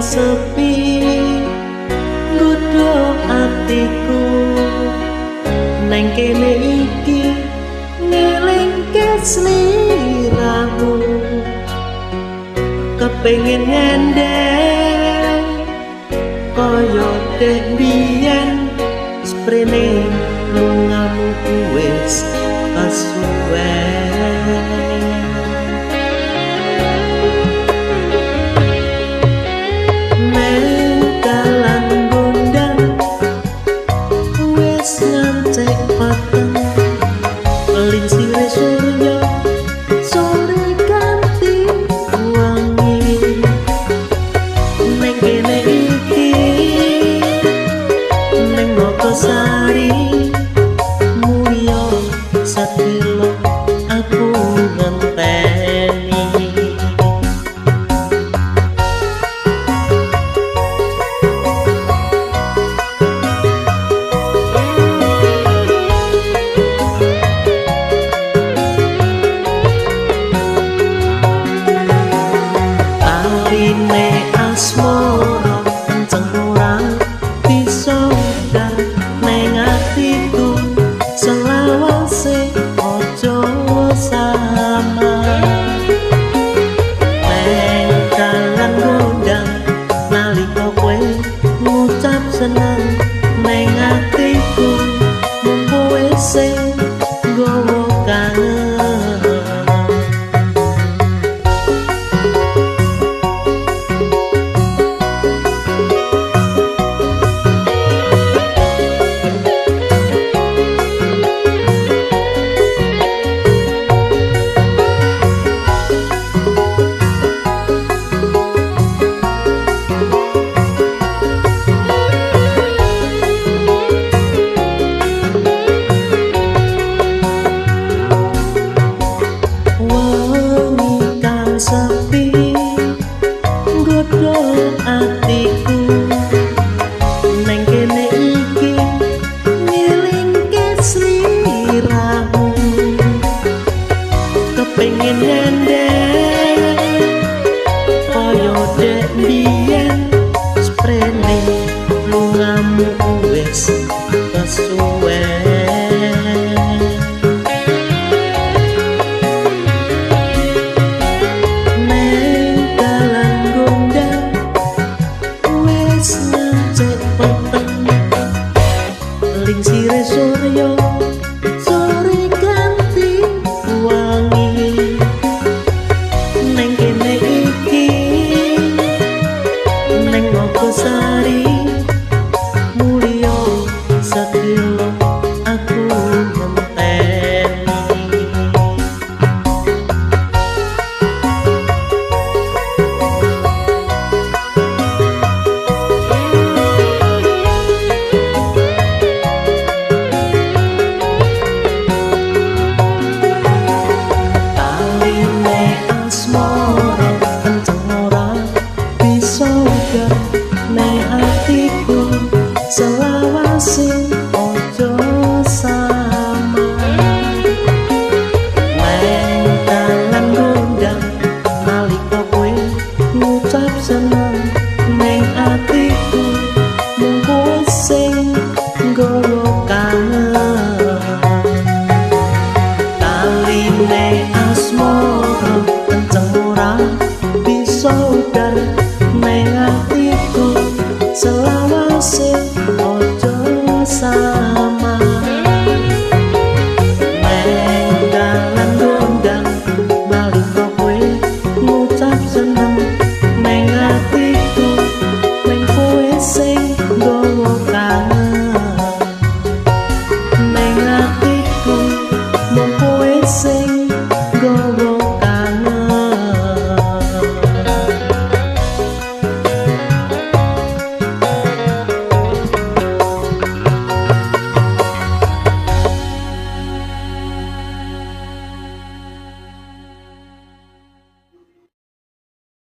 Sepi nggodha atiku neng kene iki ngelingke sliramu kepengin nyender kaya dek biyen sprene lungamu wis kasuwen. Sari mulya satilo aku ngenteni. Taline asmara kenceng ora bisa udan neng atiku selawase aja sama neng dalan gondang nalika kowe ngucap seneng neng atiku mung kowe sing nggawa kangen. Sepi nggodha atiku neng kene iki ngelingke sliramu kepengin nyender